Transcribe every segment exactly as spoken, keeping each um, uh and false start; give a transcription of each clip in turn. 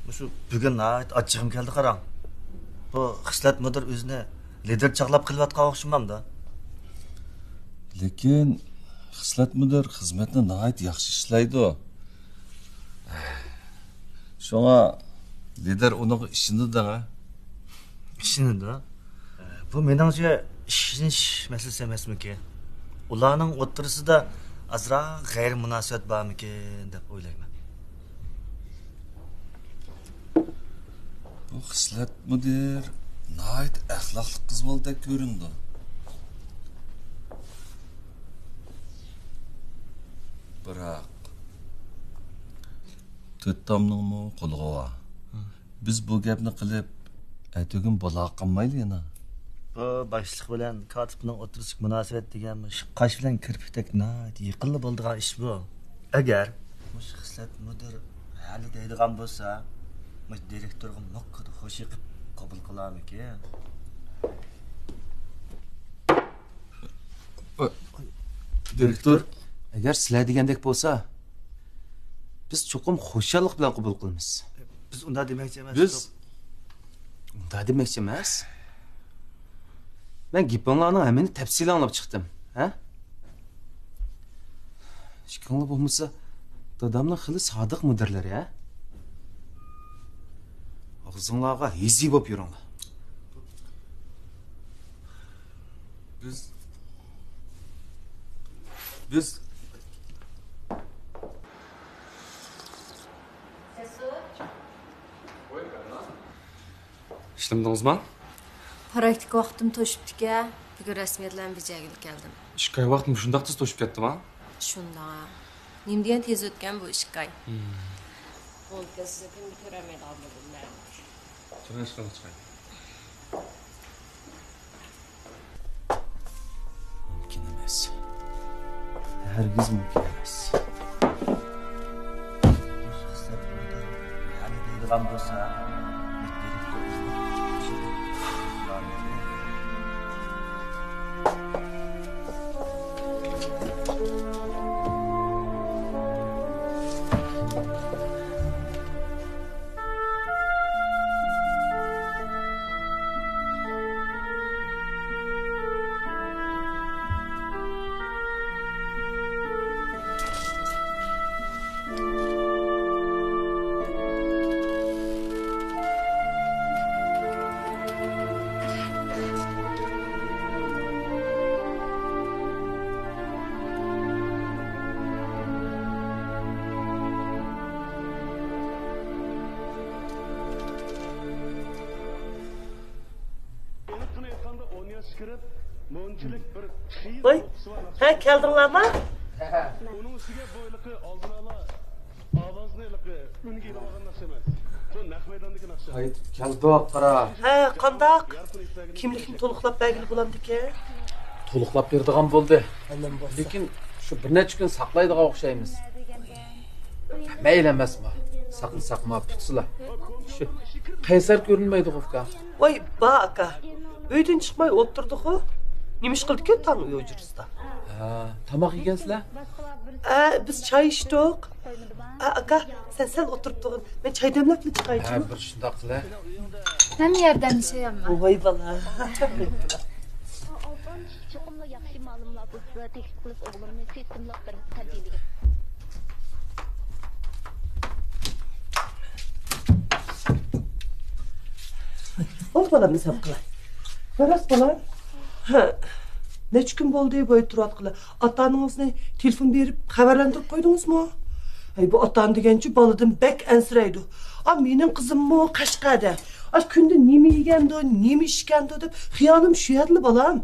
مۇشۇ بۈگۈن ناھايىتى ئاچچىقىم كەلدى قاراڭ. بۇ خىسلەت مۇدىر ئۆزىنى لىدىر چاغلاپ قېلىۋاتقان ئوخشىمامدۇ؟ لېكىن خىسلەت مۇدىر خىزمەتنى ناھايىتى ياخشى ئىشلەيدۇ. شۇڭا لىدىر ئۇنىڭغا ئىشىنىدۇ دەڭە. ئىشىنىدۇ. بۇ مېنىڭچە ئىشىنىش مەسىلىسى ئەمەسمىكىن؟ ئۇلارنىڭ ئوتتۇرىسىدا ئازراق غەيرىي مۇناسىۋەت بارمىكىن دەپ ئويلايمەن. بۇ خىسلەت مۇدىر ناھايىتى ئەخلاقلىق قىز بالىدەك كۆرۈنىدۇ. بىراق، تۆت تامنىڭمۇ قۇلىقى بار. بىز بۇ گەپنى قىلىپ، ئەتىگۈن بالا قالمايلى يەنە. بۇ باشلىق بىلەن كاتىپنىڭ ئوتتۇرىسىدىكى مۇناسىۋەت دېگەن مۇشۇ قاش بىلەن كىرپىكتەك ناھايىتى يېقىنلا بولىدىغان ئىش بۇ. ئەگەر مۇشۇ خىسلەت مۇدىر ھەلى دەيدىغان بولسا، مۇشۇ دىرېكتورغا مۇققىدە خوش يېقىپ قوبۇل قىلارمىكىن؟ دىرېكتور، ئەگەر سىلەر دېگەندەك بولسا، بىز چوقۇم خۇشاللىق بىلەن قوبۇل قىلىمىز. بىز ئۇنداق دېمەكچى ئەمەس. بىز ئۇنداق دېمەكچى ئەمەس. مەن گېپىڭلارنىڭ ھەممىنى تەپسىلىي ئاڭلاپ چىقتىم. ھە؟ ئىككىڭلار بولمىسا، دادامنىڭ خېلى سادىق مۇدىرلىرى، ھە؟ ئاغزىڭلارغا ھېزى بولۇپ يۈرۈڭلار. بىز، بىز. ئىشلىمىدىڭىزما؟ پراكتىكا ۋاقتىم توشۇپتىكەن، بۈگۈن رەسمىيەتلەرنى بېجەرگىلى كەلدىم. ئىككى ئاي ۋاقىت مۇشۇنداق تېز توشۇپ كەتتىما؟ شۇنداق. نېمە دېگەن تېز ئۆتكەن بۇ ئىككى ئاي. بولدى، سىزنى كۈندە كۆرەلمەيدىغان بولدۇم مەن. چىقاي، چىقاي، چىقاي. مۇمكىن ئەمەس. ھەرگىز مۇمكىن ئەمەس. دەيدىغان بولسا، ۋاي، ھە، كەلدىڭلارما؟ قايتىپ كەلدۇق، قارا. ھە، قانداق؟ كىملىكنى تولۇقلاپ بەرگىلى بولامدىكەن؟ تولۇقلاپ بېرىدىغان بولدى. لېكىن شۇ بىر نەچچە كۈن ساقلايدىغان ئوخشايمىز. مەيلى ئەمەسما، ساقلىساقما پۈتسىلا. شۇ قەيسەر كۆرۈنمەيدىغۇ، ئۇكا. ۋاي، با ئاكا، ئۆيدىن چىقماي ئولتۇردىغۇ. نېمە ئىش قىلدىكەن تاڭ ئۆي ھۇجرىسىدا؟ ھە، تاماق يېگەنسىلەر؟ ھە، بىز چاي ئىچتۇق. ھە، ئاكا، سەن سەل ئولتۇرۇپ تۇرغىن، مەن چاي دەملەپلا چىقايچۇ. ھە، بىر شۇنداق قىلە. مەن ياردەملىشەي، ئەمما. ۋاي بالا. چوقۇملا ياخشى مالىملار بولسا تەكلىپ قىلىپ ئوغلۇمنى سىستېمىلىق بىر تەربىيەلىگەن. بولدى بالام، ھېساب قىلاي. راست بالا. ھە. نەچچە كۈن بولدى بۇ يەردە تۇرۇۋاتقىلى. ئاتا ئانىڭىزنى تېلېفون بېرىپ خەۋەرلەندۈرۈپ قويدىڭىزمۇ؟ ھەي، بۇ ئاتا ئانا دېگەنچۇ بالىدىن بەك ئەنسىرەيدۇ. ئا، مېنىڭ قىزىممۇ قەشقەردە. ئا، كۈندە نېمە يېگەندۇ، نېمە ئىچكەندۇ دەپ خىيالىم شۇ يەردىلا بالام.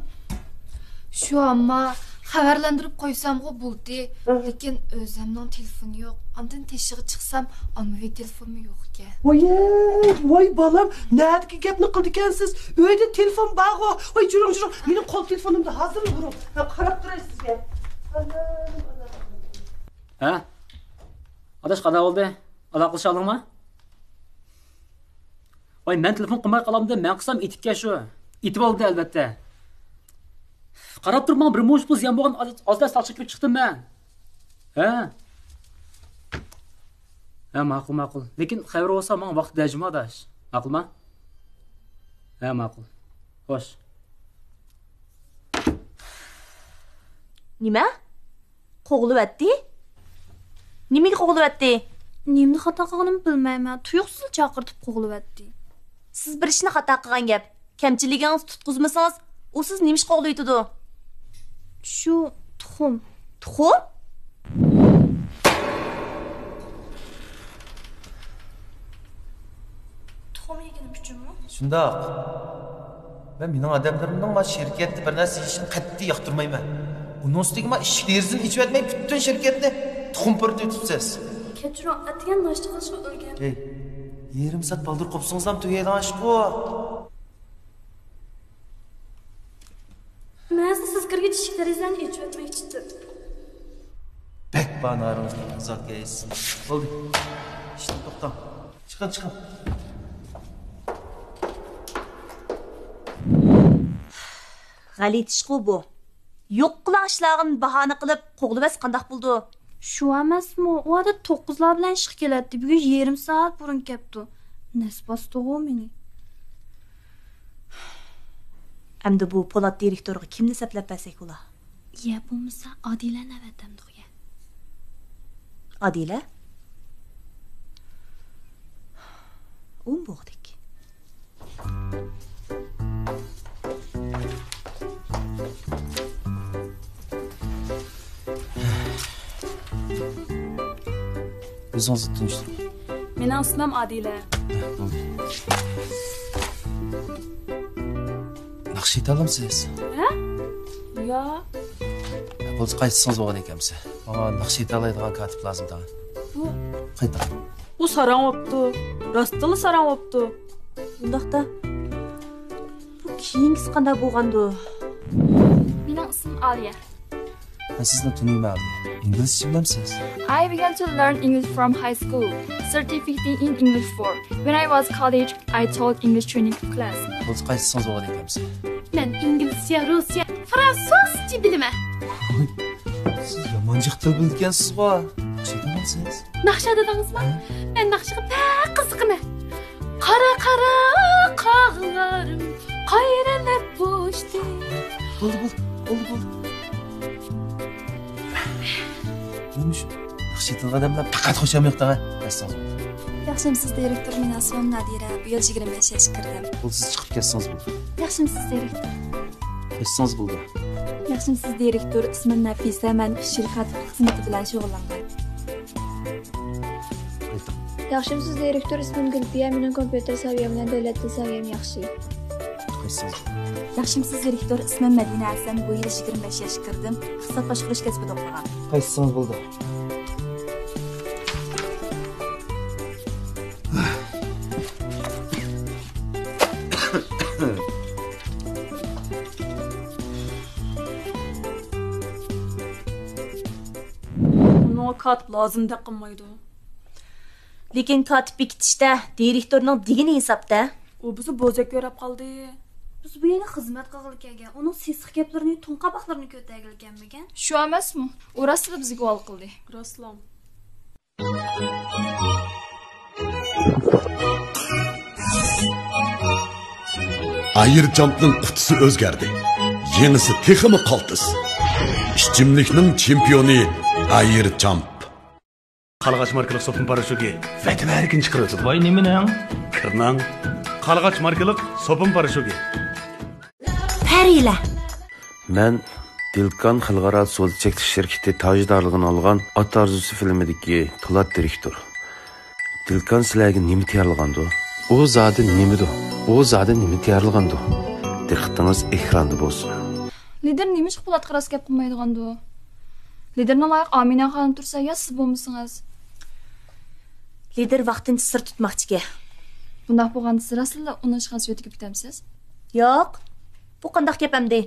شۇ ئەمما خەۋەرلەندۈرۈپ قويسامغۇ بولدى. ئىھ. لېكىن ئۆزەمنىڭ تېلېفونى يوق. ئاندىن تېشىغا چىقسام ئاممىۋى تېلېفونمۇ يوق ئىكەن. ۋاي، ۋاي بالام، نەدىكى گەپنى قىلىدىكەنسىز؟ ئۆيدە تېلېفون بارغۇ. ۋاي، جۈرۈڭ، جۈرۈڭ، مېنىڭ قول تېلېفونۇمدا ھازىر بۇرۇڭ. ھە، قاراپ تۇراي سىزگە. ھە؟ ئاداش، قانداق بولدى؟ ئالاقىلىشالدىڭما؟ ۋاي، مەن تېلېفون قىلماي قالامدىم، مەن قىلسام ئېتىپكەن شۇ. ئېتىۋالدى ئەلۋەتتە. قاراپ تۇرماڭ، بىر مۇنچە پۇل زىيان بولغان، ئاز، ئاز دەرس تاقچا كىرىپ چىقتىم مەن. ھە؟ ھە، ماقۇل، ماقۇل. لېكىن خەۋىرى بولسا ماڭا ۋاقىت بەرجىمە، ئاداش. ماقۇلما؟ ھە، ماقۇل. خوش. نېمە؟ قوغلىۋەتتى؟ نېمىگە قوغلىۋەتتى؟ نېمىنى خاتا قىلغىنىمنى بىلمەيمەن. تۇيۇقسىزلا چاقىرتىپ قوغلىۋەتتى. سىز بىر ئىشنى خاتا قىلغان گەپ. كەمچىلىكىڭىزنى تۇتقۇزمىسىڭىز، ئۇ سىز نېمە ئىش قوغلىۋېتىدۇ؟ شۇ تۇخۇم. تۇخۇم؟ تۇخۇم يېگىنىم ئۈچۈنمۇ؟ شۇنداق. مەن مېنىڭ ئادەملىرىمنىڭ مانا شىركەتتە بىر نەرسە يېيىشىنى قەتئىي ياقتۇرمايمەن. ئۇنىڭ ئۈستىگە مانا ئىشىك دېرىزىنى ئېچىۋەتمەي پۈتۈن شىركەتنى تۇخۇم پۇرىتىۋېتىپسىز. كەچۈرۈڭ، ئەتىگەن ناشتا قىلىشقا ئۇلگەر. ھەي، يېرىم سائەت بالدۇر قوپسىڭىزلام تۈگەيدىغان ئىشقۇ. مەن سىز كىرگىچە ئىشىك دېرىزىلەرنى ئېچىۋەتمەكچىدىم. بەك بانارىڭىزنى زاكى ئېيتسۇن. بولدى. ئىشتىن توختاڭ. چىقىڭ، چىقىڭ. غەلىتە ئىشقۇ بۇ. يوق قىلغان ئىشلارغا باھانە قىلىپ قوغلىۋەتسە قانداق بولىدۇ؟ شۇ ئەمەسمۇ، ئۇ ئادەتتە توققۇزلار بىلەن ئىشقا كېلەتتى، بۈگۈن يېرىم سائەت بۇرۇن كەپتۇ. نەس باستىغۇ مېنى. ئەمدى بۇ پولات دىرېكتورغا كىمنى سەپلەپ بەرسەك بولا؟ يە بولمىسا ئادىلەنى ئەۋەتەمدۇق يە. ئادىلە؟ ئۇمۇ بوغدەك. ئۆزىڭىزنى تونۇشتۇرۇڭ. مېنىڭ ئىسمىم ئادىلە. بولدى. ناخشا ئېيتالامسىز؟ ھە؟ يا. بولسا قايتسىڭىز بولغان ئىكەنمىسە. ماڭا ناخشا ئېيتالايدىغان كاتىپ لازىم تاغا. بۇ. قايتىڭ. ئۇ ساراڭ بوپتۇ. راستتىنلا ساراڭ بوپتۇ. ئۇنداقتا بۇ كېيىنكىسى قانداق بولغاندۇ؟ مېنىڭ ئىسمىم ئالىيە. مەن سىزنى تونۇيمەن، ئالىيە. ئىنگلىزچە بىلەمسىز؟ I began to learn English from high school, certificate in English four. When I was college, I taught English training class. بولسا قايسىسىڭىز بولغان ئىكەنمىسە؟ مەن ئىنگلىزچە، رۇسچە، فرانسۇزچە بىلىمەن. ۋاي، سىز يامان جىق تىل بىلىدىكەنسىزغۇ. ناخشا ئېيتالامسىز؟ ناخشا دېدىڭىزمۇ؟ ھە؟ مەن ناخشىغا بەك قىزىقىمەن. قارا قارا قاغلارىم قايرىلىپ بوشتى. بولدى، بولدى، بولدى، بولدى. نېمە شۇ؟ ناخشا ئېيتىدىغان ئادەملەر پەقەت خۇشام يوق دەڭە. كەتسىڭىز بولدى. ياخشىمسىز دىرېكتور، مېنىڭ ئىسمىم نادىرە. بۇ يىل يىگىرمە بەش ياشقا كىردىم. بولدى، سىز چىقىپ كەتسىڭىز بولدى. ياخشىمسىز دىرېكتور؟ كەتسىڭىز بولدى. ياخشىمسىز دىرېكتور، ئىسمىم نەفىسە، مەن ئۈچ يىل كاتىپلىق خىزمىتى بىلەن شۇغۇللانغان. قايتىڭ. ياخشىمسىز دىرېكتور، ئىسمىم گۈلپىيە، مېنىڭ كومپيۇتېر سەۋىيەم بىلەن دۆلەت تىل سەۋىيەم ياخشى. قايتىڭ. ياخشىمسىز دىرېكتور، ئىسمىم مەدىنە ھەسەن، بۇ يىل يىگىرمە بەش ياشقا كىردىم، ئىقتىساد باشقۇرۇش كەسپىدە ئوقۇغان. قايتىڭىز بولدى. ئۇنىڭغا كاتىپ لازىمدەك قىلمايدۇ. لېكىن كاتىپ بېكىتىشتە دىرېكتورنىڭ دېگىنى ھېسابتا. ئۇ بىزنى بوزەك كۆرۈپ قالدى. بىز بۇ يەرگە خىزمەت قىلغىلى كەلگەن، ئۇنىڭ سېسىق گەپلىرىنى، توڭ قاپاقلىرىنى كۆتەرگىلى كەلمىگەن. شۇ ئەمەسمۇ؟ ئۇ راستلا بىزگە گۇۋاھلىق قىلدى. راستلا. ئاير جامپنىڭ قۇتىسى ئۆزگەردى. يېڭىسى تېخىمۇ قالتىس. ئىچىملىكنىڭ چېمپىيونى ئاير جامپ. قارلىغاچ ماركىلىق سوپۇن پاراشوكى ۋەتەم ھەرىكىنى چىقىرىۋېتىدۇ. ۋاي، نېمىنىڭ؟ كىرنىڭ. قارلىغاچ ماركىلىق سوپۇن پاراشوكى. پەرىلەر. مەن دىلكان خەلقئارا سودا چەكلىك شىركىتى تاجدارلىقىنى ئالغان ئات ئارزۇسى فىلىمىدىكى پولات دىرېكتور. دىلكان سىلەرگە نېمە تەييارلىغاندۇ؟ ئۇ زادى نېمىدۇ؟ ئۇ زادى نېمە تەييارلىغاندۇ؟ دىققىتىڭىز ئېكراندا بولسۇن. لىدىر نېمىشقا پولاتقا راست گەپ قىلمايدىغاندۇ؟ لىدىرنىڭ لايىقى ئامىنە خانىم تۇرسا، يا سىز بولمىسىڭىز؟ لىدىر ۋاقتىنچە سىر تۇتماقچىكەن. بۇنداق بولغاندا سىز راستلا ئۇنىڭ ئىشخانىسى يۆتكىلىپ كېتەمسىز؟ ياق. بۇ قانداق گەپ ئەمدى؟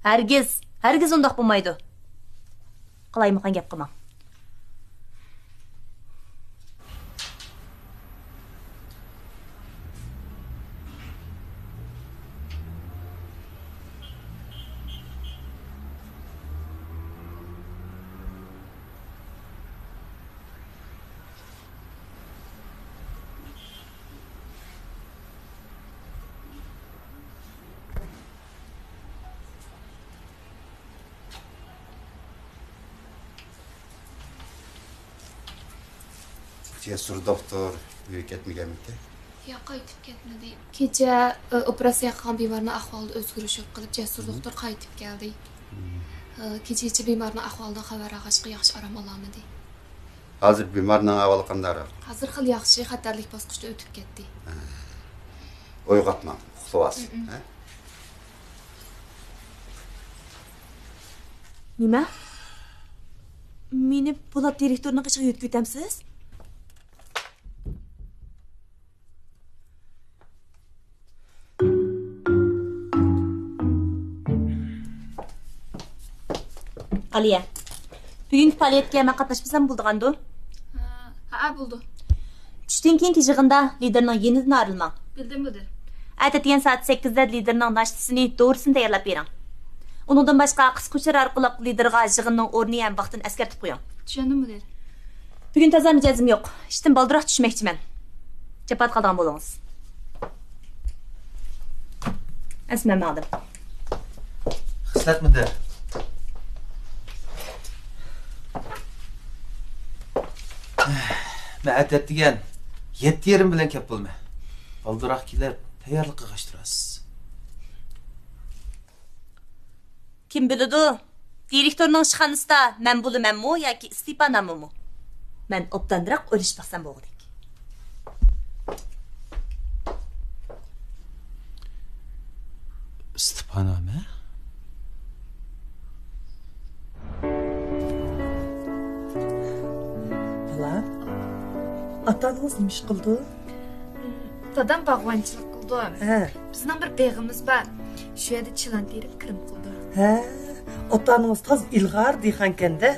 ھەرگىز، ھەرگىز ئۇنداق بولمايدۇ. قالايمىقان گەپ قىلماڭ. جەسۇر دوختۇر ئۆيگە كەتمىگەنمىكىن؟ ياق، قايتىپ كەتمىدى. كېچە، ئى، ئوپېراتسىيە قىلغان بىمارنىڭ ئەھۋالىدا ئۆزگىرىش يوق قىلىپ، جەسۇر دوختۇر قايتىپ كەلدى. ئى، كېچىچە بىمارنىڭ ئەھۋالىدىن خەۋەر ئالغاچقا، ياخشى ئارام ئالالمىدى. ھازىر بىمارنىڭ ئەھۋالى قانداقراق؟ ھازىر خېلى ياخشى، خەتەرلىك باسقۇچتىن ئۆتۈپ كەتتى. ئويغاتماڭ، ئۇخلىۋالسۇن. نېمە؟ مېنى پولات دىرېكتورنىڭ قېشىغا يۆتكىۋېتەمسىز؟ ئالىيە، بۈگۈنكى پائالىيەتكە مەن قاتناشمىسام بولىدىغاندۇ؟ ھە، ھە، بولىدۇ. چۈشتىن كېيىنكى يىغىندا لىدىرنىڭ يېنىدىن ئايرىلماڭ. بىلدىم، مۇدىر. ئەتە دېگەن سائەت سەككىزدە لىدىرنىڭ ناشتىسىنى، دورىسىنى تەييارلاپ بېرىڭ. ئۇنىڭدىن باشقا، قىسقا ئۇچۇر ئارقىلىق لىدىرغا يىغىننىڭ ئورنى ھەم ۋاقتىنى ئەسكەرتىپ قويۇڭ. چۈشەندىم، مۇدىر. بۈگۈن تازا مىجەزىم يوق. ئىشتىن بالدۇرراق چۈشمەكچىمەن. جاپادا قالىدىغان بولۇڭىز. ئەمسە مەن ماڭدىم. خىسلەت مۇدىر. مەن ئەتە دېگەن يەتتە يېرىم بىلەن كەپ بولىمەن. بالدۇرراق كېلىپ، تەييارلىق قىلغاچ تۇرارسىز. كىم بىلىدۇ، دىرېكتورنىڭ ئىشخانىسىدا مەن بولىمەنمۇ ياكى ئىستېپا نامىمۇ؟ مەن ئوبدانراق ئويلىشىپ باقسام بولغۇدەك. ئىستېپا نامە؟ بالام، ئاتا-ئانىڭىز نېمە ئىش قىلىدۇ؟ دادام باغۋەنچىلىك قىلىدۇ. ھە. بىزنىڭ بىر بېغىمىز بار. شۇ يەردە چىلان تېرىپ كىرىم قىلىدۇ. ھە، ئاتا-ئانىڭىز تازا ئىلغار دېھقانكەن-دە.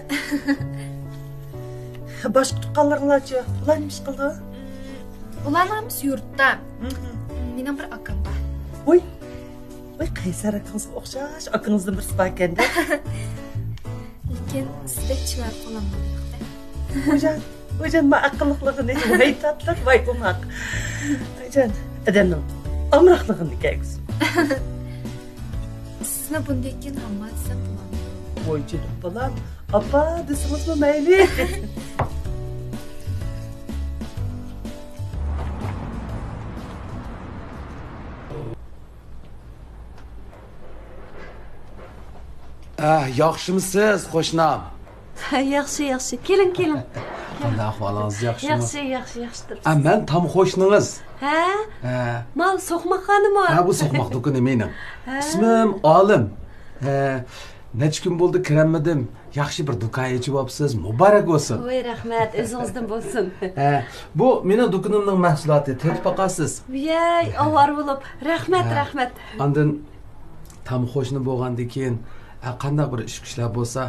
باشقا تۇغقانلىرىڭلارچۇ؟ ئۇلار نېمە ئىش قىلىدۇ؟ ئۇلارنىڭ ھەممىسى يۇرتتا. مېنىڭ بىر ئاكام بار. ۋوي، ۋوي، قەيسەر ئاكىڭىزغا ئوخشاش ئاكىڭىزدىن بىرسى باركەن-دە. لېكىن سىزدەك چىرايلىق بولالمىدى. ۋايجان، ۋايجان، ما ئەقىللىقلىقىنى، ۋاي تاتلىق، ۋاي ئوماق. ۋايجان، ئادەمنىڭ ئامراقلىقىنى كەلگۈسى. سىزنى بۇندىن كېيىن ھامما دېسەم بولامدۇ؟ ۋاي جېنىم بالام، ئاپا دېسىڭىزمۇ مەيلى. ئە، ياخشىمۇسىز، قوشنام؟ ياخشى، ياخشى. كېلىڭ، كېلىڭ. قانداق ئەھۋالىڭىز، ياخشىمۇ؟ ياخشى، ياخشى، ياخشى تۇرۇپسىز. ئە، مەن تام قوشنىڭىز. ھە؟ ھە. ماۋۇ سوقماق خانىمۇ؟ ھە، بۇ سوقماق دۇكىنى مېنىڭ. ھە. ئىسمىم ئالىم. ھە، نەچچە كۈن بولدى كىرەلمىدىم. ياخشى بىر دۇكان ئېچىۋاپسىز، مۇبارەك بولسۇن. ۋاي، رەھمەت، ئۆزىڭىزدىن بولسۇن. ھە، بۇ مېنىڭ دۇكىنىمنىڭ مەھسۇلاتى، تېتىپ باقارسىز. ۋىيەي، ئاۋارە بولۇپ، رەھمەت، ھە. رەھمەت. ئاندىن تام قوشنا بولغاندىن كېيىن، ئە، قانداق بىر ئىش كۈچلەر بولسا،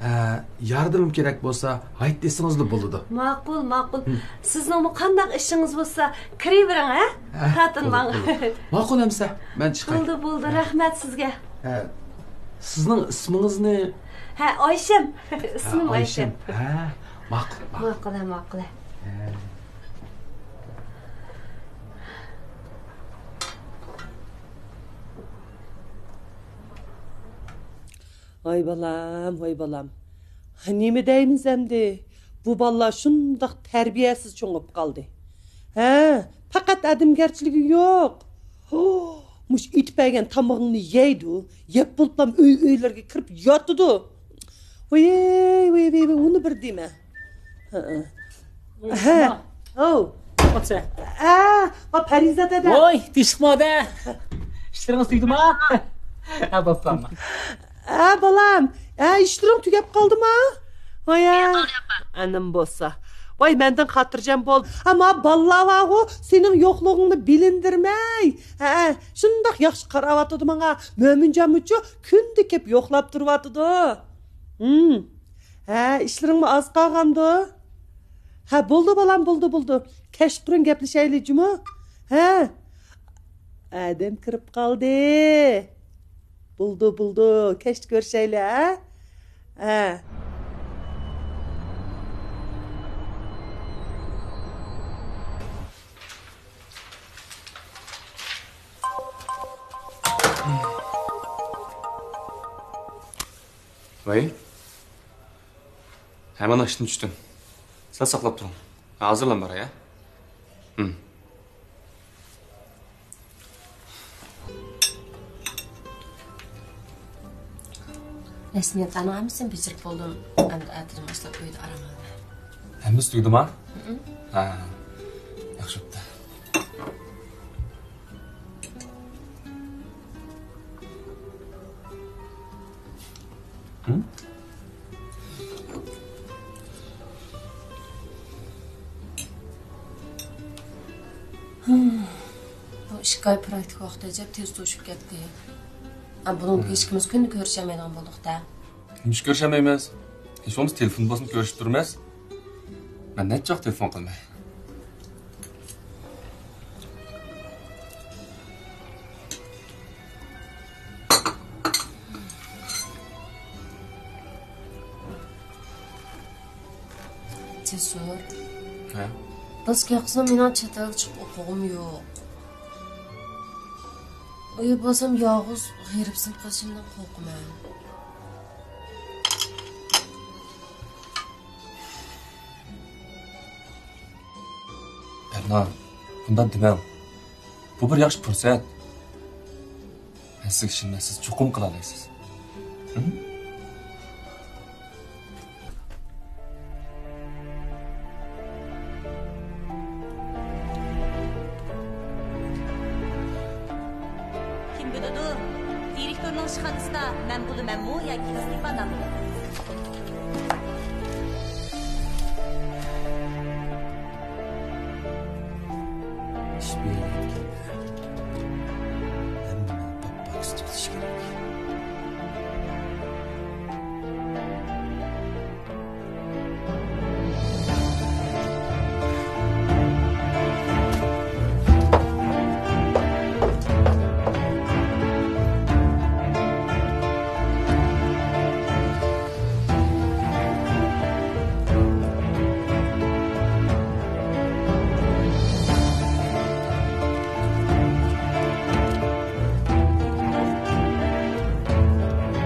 ئە، ياردىمىم كېرەك بولسا، ھايت دېسىڭىزلا بولىدۇ. ماقۇل، ماقۇل. ھىم. سىزنىڭمۇ قانداق ئىشىڭىز بولسا، كىرىۋېرىڭ، ھە؟ ھە، تارتىنماڭ. بولدى، بولدى. ماقۇل ئەمسە، مەن چىقاي. بولدى، بولدى. ھە. رەھمەت سىزگە. ھە. سىزنىڭ ئىسمىڭىزنى؟ ھە، ئايشەم. ھە، ئىسمىم ئايشەم. ئايشەم. ھە، ماقۇل، ماقۇل. ماقۇل، ھە، ماقۇل، ھە. ھە. ۋاي بالام، ۋاي بالام. نېمە دەيمىز ئەمدى؟ بۇ بالىلار شۇنداق تەربىيەسىز چوڭىيىپ قالدى. ھە، پەقەت ئادەمگەرچىلىكى يوق. ھو، مۇشۇ ئېتىپ بەرگەن تامىقىڭنى يەيدۇ، يەپ بولۇپلا ئۆي-ئۆيلىرىگە كىرىپ ياتىدۇ. ۋاي، ۋاي، ۋاي، ۋاي، ئۇنى بىر دېمە. ھە، ھە. ھە. ھو. ئوتسە. ئە، ۋا پەرىزات ھەدە. ۋوي، تىنچلىقمۇ ھەدە. ئىشلىرىڭىز تۈگىدىما؟ ھە، بوپتۇ ئەمما. ھە، بالام. ھە، ئىشلىرىڭ تۈگەپ قالدىما؟ ھويا. ئەنىم بولسا. ۋاي، مەندىن خاتىرجەم بول. ئەمما بالىلار بارغۇ، سېنىڭ يوقلۇقۇڭنى بىلىندۈرمەي. ھە، شۇنداق ياخشى قاراۋاتىدۇ ماڭا. مۆمىنجانمۇچۇ كۈندە كېلىپ يوقلاپ تۇرۇۋاتىدۇ. ھىم. ھە، ئىشلىرىڭمۇ ئاز قالغاندۇ؟ ھە، بولدى بالام، بولدى، بولدى. كەچتە تۇرۇڭ گەپلىشەيلى جۇمۇ. ھە. ئادەم كىرىپ قالدى. بولدى، بولدى. كەچتە كۆرۈشەيلى، ھە؟ ھە. ۋەي. ھە، مانا ئىشتىن چۈشتۈم. سەل ساقلاپ تۇرۇڭ. ھازىرلا باراي، ھە؟ ھىم. رەسمىيەتلەرنىڭ ھەممىسىنى بېجىرىپ بولدۇم. ئەمدى ئەتىدىن باشلاپ ئۆيدە ئارام ئالىمەن. ھەممىسى تۈگىدىما؟ ھىم. ھە، ياخشى بوپتۇ. ھىم؟ بۇ ئىككى ئاي پراكتىكا ۋاقتى ئەجەب تېز توشۇپ كەتتى. ھە، بۇنىڭدىن ھىم. ھېچكىمىز كۈندە كۆرۈشەلمەيدىغان بولدۇق-دە. نېمىشقا كۆرۈشەلمەيمىز؟ ھېچ بولمىسا تېلېفون بولسىمۇ كۆرۈشۈپ تۇرىمىز. مەن نەچچە ۋاقىت تېلېفون قىلماي. جەسۇر. ھە؟ باشقا ياقسىمۇ مېنىڭ چەت ئەلگە چىقىپ ئوقۇغۇم يوق. ئۇ يەردە بولسام يالغۇز غېرىبسىنىپ قېلىشىمدىن قورقىمەن. بەرنا، بۇنداق دېمەڭ. بۇ بىر ياخشى پۇرسەت. مەن سىزگە ئىشىنىمەن، سىز چوقۇم قىلالايسىز. ھىم؟ كىم بىلىدۇ، دىرېكتورنىڭ ئىشخانىسىدا مەن بولىمەنمۇ ياكى ئىستېپا نامى؟ ئىش بۇ يەرگە يەتكەندە، ھەممىنى پاك-پاكىز تۇتۇش كېرەك.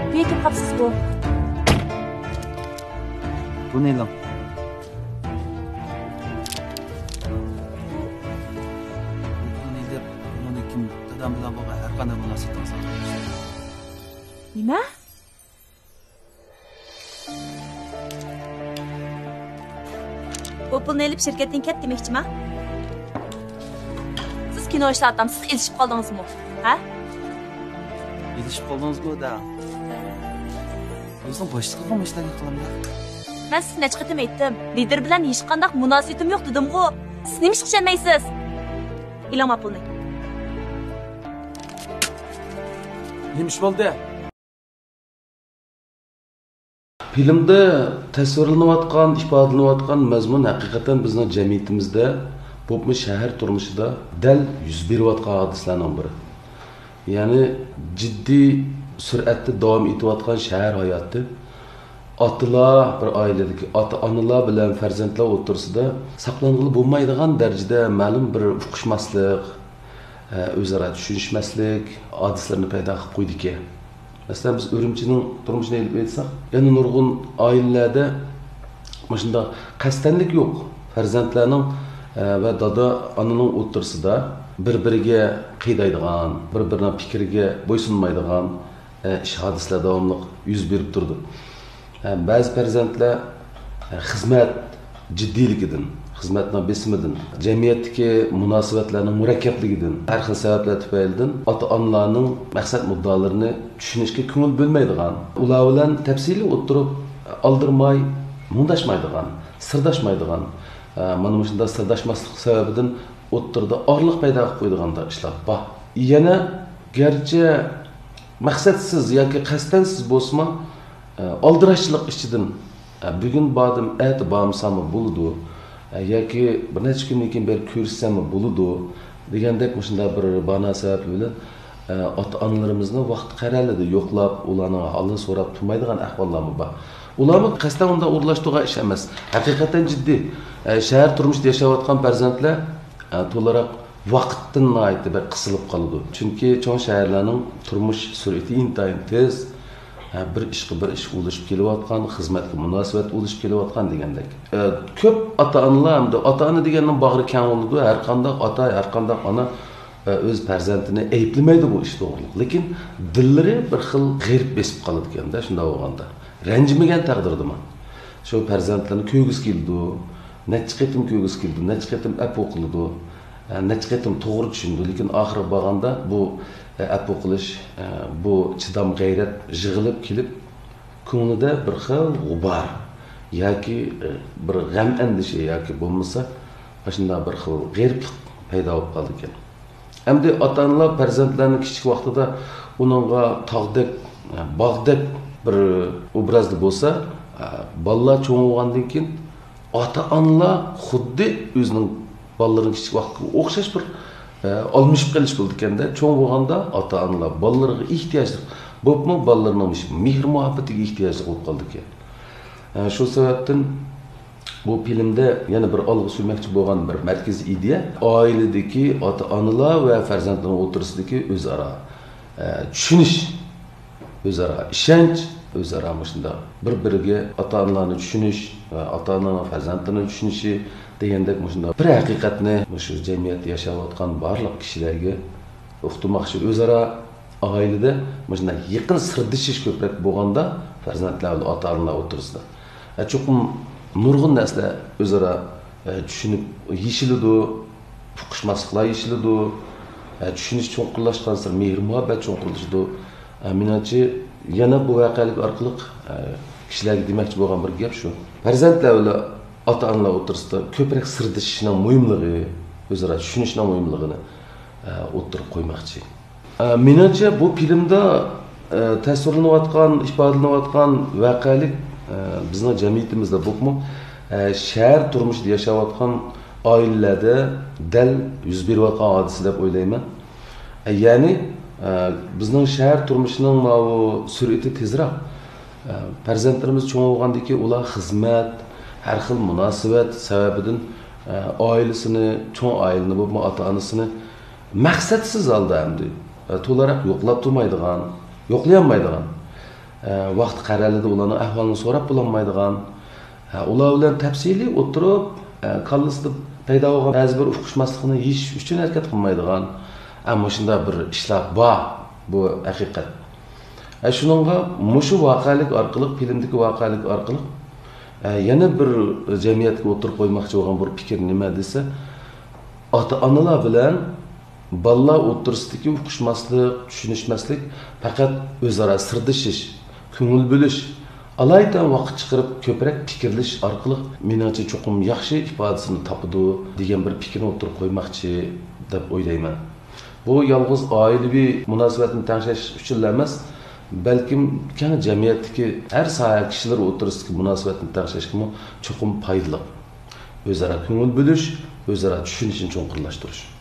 بۇ يەرگە كىرىپ قاپسىزغۇ؟ بۇنى ئېلىڭ. بۇ پۇلنى ئېلىپ، بۇنىڭدىن كېيىن دادام بىلەن بولغان ھەر قانداق مۇناسىۋىتىڭىزنى توختىتىڭ. نېمە؟ بۇ پۇلنى ئېلىپ شىركەتتىن كەت دېمەكچىما؟ سىز كىنو ئىشلەۋاتامسىز، ئېلىشىپ قالدىڭىزمۇ؟ ھە؟ ئېلىشىپ قالدىڭىزمۇ دە؟ ئۆزىنىڭ باشلىقىغىمۇ ئىشلەرگە قىلامدا؟ مەن سىزگە نەچچە قېتىم ئېيتتىم، لىدىر بىلەن ھېچقانداق مۇناسىۋىتىم يوق دېدىمغۇ. سىز نېمىشقا چۈشەنمەيسىز؟ ئېلىڭ ما پۇلنى. نېمە ئىش بولدى؟ فىلىمدا تەسۋىرلىنىۋاتقان، ئىپادىلىنىۋاتقان مەزمۇن ھەقىقەتەن بىزنىڭ جەمئىيىتىمىزدە، بولۇپمۇ شەھەر تۇرمۇشىدا دەل يۈز بېرىۋاتقان ھادىسىلەرنىڭ بىرى. يەنى جىددىي سۈرئەتتە داۋام ئېتىۋاتقان شەھەر ھاياتى. ئاتىلار، بىر ئائىلىدىكى ئاتا-ئانىلار بىلەن پەرزەنتلەر ئوتتۇرىسىدا ساقلانغىلى بولمايدىغان دەرىجىدە مەلۇم بىر ئۇقۇشماسلىق، ئە، ئۆزئارا چۈشىنىشمەسلىك ھادىسىلىرىنى پەيدا قىلىپ قويىدىكەن. مەسىلەن، بىز ئۈرۈمچىنىڭ تۇرمۇشىنى ئېلىپ ئېيتساق، يەنە نۇرغۇن ئائىلىلەردە مۇشۇنداق قەستەنلىك يوق. پەرزەنتلەرنىڭ، ئە، ۋە دادا، ئانىنىڭ ئوتتۇرىسىدا بىر-بىرىگە قىيىدايدىغان، بىر-بىرىنىڭ پىكرىگە بويسۇنمايدىغان، ئە، ئىش ھادىسىلەر داۋاملىق يۈز بېرىپ تۇرىدۇ. ئە، بەزى پەرزەنتلەر، ئە، خىزمەت جىددىيلىكىدىن، خىزمەتنىڭ بېسىمىدىن، جەمئىيەتتىكى مۇناسىۋەتلەرنىڭ مۇرەككەپلىكىدىن، ھەر خىل سەۋەبلەر تۈپەيلىدىن ئاتا-ئانىلارنىڭ مەقسەت مۇددىئالىرىنى چۈشىنىشكە كۆڭۈل بۆلمەيدىغان، ئۇلار بىلەن تەپسىلىي ئولتۇرۇپ، ئالدىرىماي، مۇڭداشمايدىغان، سىرداشمايدىغان، ئە، مانا مۇشۇنداق سىرداشماسلىق سەۋەبىدىن ئوتتۇرىدا ئارىلىق پەيدا قىلىپ قويىدىغان ئىشلار بار. يەنە گەرچە مەقسەتسىز ياكى قەستەنسىز بولسىمۇ، ئە، ئالدىراشچىلىق ئىچىدىن، ئە، بۈگۈن باردىم، ئەتە بارمىساممۇ بولىدۇ، ئە، ياكى بىر نەچچە كۈندىن كېيىن بېرىپ كۆرۈشسەممۇ بولىدۇ دېگەندەك مۇشۇنداق بىر باھانە سەۋەبى بىلەن، ئە، ئاتا-ئانىلىرىمىزنى ۋاقىت قەرەلىدە يوقلاپ، ئۇلارنىڭ ھالىنى سوراپ تۇرمايدىغان ئەھۋاللارمۇ بار. ئۇلارمۇ قەستەن ئۇنداق ئورۇنلاشتۇرغان ئىش ئەمەس. ھەقىقەتەن جىددىي. ئە، شەھەر تۇرمۇشىدا ياشاۋاتقان پەرزەنتلەر، ئە، تولىراق ۋاقىتتىن ناھايىتى بەك قىسىلىپ قالىدۇ. چۈنكى چوڭ شەھەرلەرنىڭ تۇرمۇش سۈرئىتى ئىنتايىن تېز. ھە، بىر ئىشقا بىر ئىش ئۇلىشىپ كېلىۋاتقان، خىزمەتكە مۇناسىۋەت ئۇلىشىپ كېلىۋاتقان دېگەندەك. ئە، كۆپ ئاتا-ئانىلار، ئەمدى ئاتا-ئانا دېگەننىڭ باغرى كەڭ بولىدۇ، ھەر قانداق ئاتا، ھەر قانداق ئانا، ئە، ئۆز پەرزەنتىنى ئەيىبلىمەيدۇ بۇ ئىش توغرىلىق. لېكىن دىللىرى بىر خىل غېرىب بېسىپ قالىدىكەن-دە، شۇنداق بولغاندا. رەنجىمىگەن تەقدىردىمۇ. شۇ پەرزەنتلىرىنى كۆرگۈسى كېلىدۇ، نەچچە قېتىم كۆرگۈسى كېلىدۇ، نەچچە قېتىم ئەپۇ قىلىدۇ، ئە، نەچچە قېتىم توغرا چۈشىنىدۇ. لېكىن ئاخىرىغا بارغاندا بۇ، ئە، ئەپۇ قىلىش، ئە، بۇ چىدام غەيرەت يىغىلىپ كېلىپ، كۆڭلىدە بىر خىل غۇبار ياكى، ئە، بىر غەم ئەندىشە ياكى بولمىسا ئاشۇنداق بىر خىل غېرىبلىق پەيدا بولۇپ قالىدىكەن. ئەمدى ئاتا-ئانىلار پەرزەنتلەرنى كىچىك ۋاقتىدا ئۇنىڭغا تاغدەك، باغدەك بىر ئوبرازدا بولسا، بالىلار چوڭ بولغاندىن كېيىن ئاتا-ئانىلار خۇددى ئۆزىنىڭ بالىلىرىنىڭ كىچىك ۋاقتىغا ئوخشاش بىر، ئە، ئالمىشىپ قېلىش بولىدىكەن-دە. چوڭ بولغاندا ئاتا-ئانىلار بالىلىرىغا ئېھتىياجلىق، بولۇپمۇ بالىلىرىنىڭ مۇشۇ مېھىر-مۇھەببىتىگە ئېھتىياجلىق بولۇپ قالىدىكەن. ئە، شۇ سەۋەبتىن بۇ فىلىمدە يەنە بىر ئالغا سۈرمەكچى بولغان بىر مەركىزىي ئىدىيە، ئائىلىدىكى ئاتا-ئانىلار ۋە پەرزەنتلەرنىڭ ئوتتۇرىسىدىكى ئۆزئارا، ئە، چۈشىنىش، ئۆزئارا ئىشەنچ، ئۆزئارا مۇشۇنداق بىر-بىرىگە ئاتا-ئانىلارنى چۈشىنىش ۋە ئاتا-ئانىنىڭ پەرزەنتلىرىنى چۈشىنىشى دېگەندەك مۇشۇنداق بىر ھەقىقەتنى مۇشۇ جەمئىيەتتە ياشاۋاتقان بارلىق كىشىلەرگە ئۇقتۇرماقچى. ئۆزئارا ئائىلىدە مۇشۇنداق يېقىن سىردىشىش كۆپرەك بولغاندا پەرزەنتلەر بىلەن ئاتا-ئانىلار ئوتتۇرىسىدا، ئە، چوقۇم نۇرغۇن نەرسىلەر ئۆزئارا، ئە، چۈشىنىپ يېشىلىدۇ، ئۇقۇشماسلىقلار يېشىلىدۇ. ئە، چۈشىنىش چوڭقۇرلاشقانسېرى مېھىر-مۇھەببەت چوڭقۇرلىشىدۇ. ئە، مېنىڭچە يەنە بۇ ۋەقەلىك ئارقىلىق، ئە، كىشىلەرگە دېمەكچى بولغان بىر گەپ شۇ. پەرزەنتلەر بىلەن ئاتا-ئانىلار ئوتتۇرىسىدا كۆپرەك سىردىشىشنىڭ مۇھىملىقى، ئۆزئارا چۈشىنىشنىڭ مۇھىملىقىنى، ئە، ئوتتۇرىغا قويماقچى. ئە، مېنىڭچە، بۇ فىلىمدا، ئە، تەسۋىرلىنىۋاتقان، ئىپادىلىنىۋاتقان ۋەقەلىك، ئە، بىزنىڭ جەمئىيىتىمىزدە بولۇپمۇ، ئە، شەھەر تۇرمۇشىدا ياشاۋاتقان ئائىلىلەردە دەل يۈز بېرىۋاتقان ھادىسە دەپ ئويلايمەن. ئە، يەنى، ئە، بىزنىڭ شەھەر تۇرمۇشىنىڭ ماۋۇ سۈرئىتى تېزراق. ئە، پەرزەنتلىرىمىز چوڭ بولغاندىن كېيىن ئۇلار خىزمەت، ھەر خىل مۇناسىۋەت سەۋەبىدىن، ئە، ئائىلىسىنى، چوڭ ئائىلىنى بولۇپمۇ ئاتا-ئانىسىنى مەقسەتسىز ھالدا ئەمدى، ئە، تولىراق يوقلاپ تۇرمايدىغان، يوقلىيالمايدىغان، ئە، ۋاقتى قەرەلىدە ئۇلارنىڭ ئەھۋالىنى سوراپ بولالمايدىغان، ئە، ئۇلار بىلەن تەپسىلىي ئولتۇرۇپ، ئە، كاللىسىدا پەيدا بولغان بەزى بىر ئۇقۇشماسلىقنى يېشىش ئۈچۈن ھەرىكەت قىلمايدىغان، ئە، مۇشۇنداق بىر ئىشلار بار، بۇ ھەقىقەت. ئە، شۇنىڭغا مۇشۇ ۋەقەلىك ئارقىلىق، فىلىمدىكى ۋەقەلىك ئارقىلىق، ئە، يەنە بىر جەمئىيەتكە ئوتتۇرىغا قويماقچى بولغان بىر پىكىر نېمە دېسە، ئاتا-ئانىلار بىلەن بالىلار ئوتتۇرىسىدىكى ئۇقۇشماسلىق، چۈشىنىشمەسلىك پەقەت ئۆزئارا سىردىشىش، كۆڭۈل بۆلۈش، ئالايىتەن ۋاقىت چىقىرىپ كۆپرەك پىكىرلىشىش ئارقىلىق، مېنىڭچە، چوقۇم ياخشى ئىپادىسىنى تاپىدۇ دېگەن بىر پىكىرنى ئوتتۇرىغا قويماقچى دەپ ئويلايمەن. بۇ يالغۇز ئائىلىۋى مۇناسىۋەتنى تەڭشەش ئۈچۈنلا ئەمەس، بەلكىم كەڭ جەمئىيەتتىكى ھەر ساھە كىشىلىرى ئوتتۇرىسىدىكى مۇناسىۋەتنى تەڭشەشكىمۇ چوقۇم پايدىلىق. ئۆزئارا كۆڭۈل بۆلۈش، ئۆزئارا چۈشىنىشنى چوڭقۇرلاشتۇرۇش.